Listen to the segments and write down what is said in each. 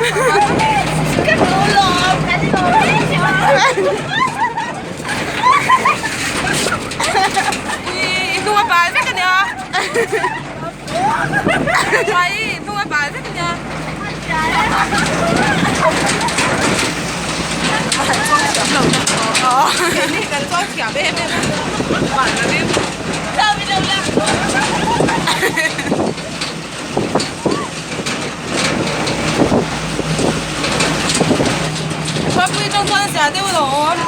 I hnung a bal vek a nia. Mai i hnung a bal vek a nia. Kan chuang thiam em em a. Bal lovin. Khawpui tawng chuan a zia deuh lo awm.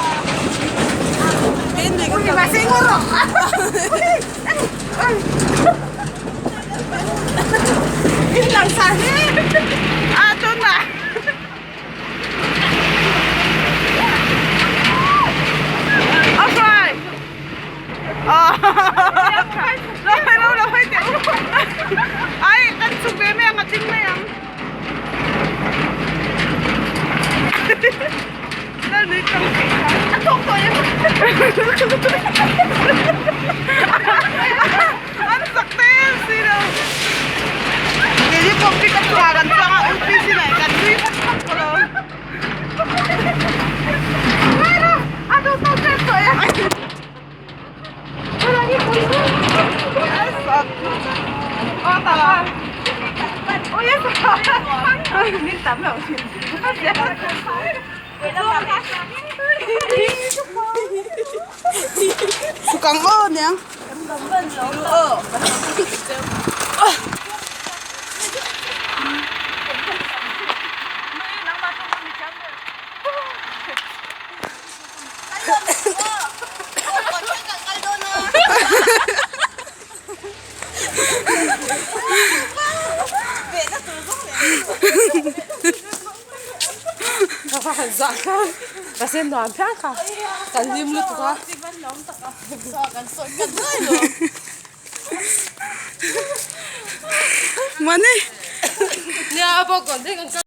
Ai kan chhuk ve mai ang a ding mai ang. A thawk tawh em? An zak te em si lo. Keini pawh pick up car kan chuang a UPC nen kan nui hak hak tawh lo. A duh tawk em tawh em? Kang aw niang. Mani.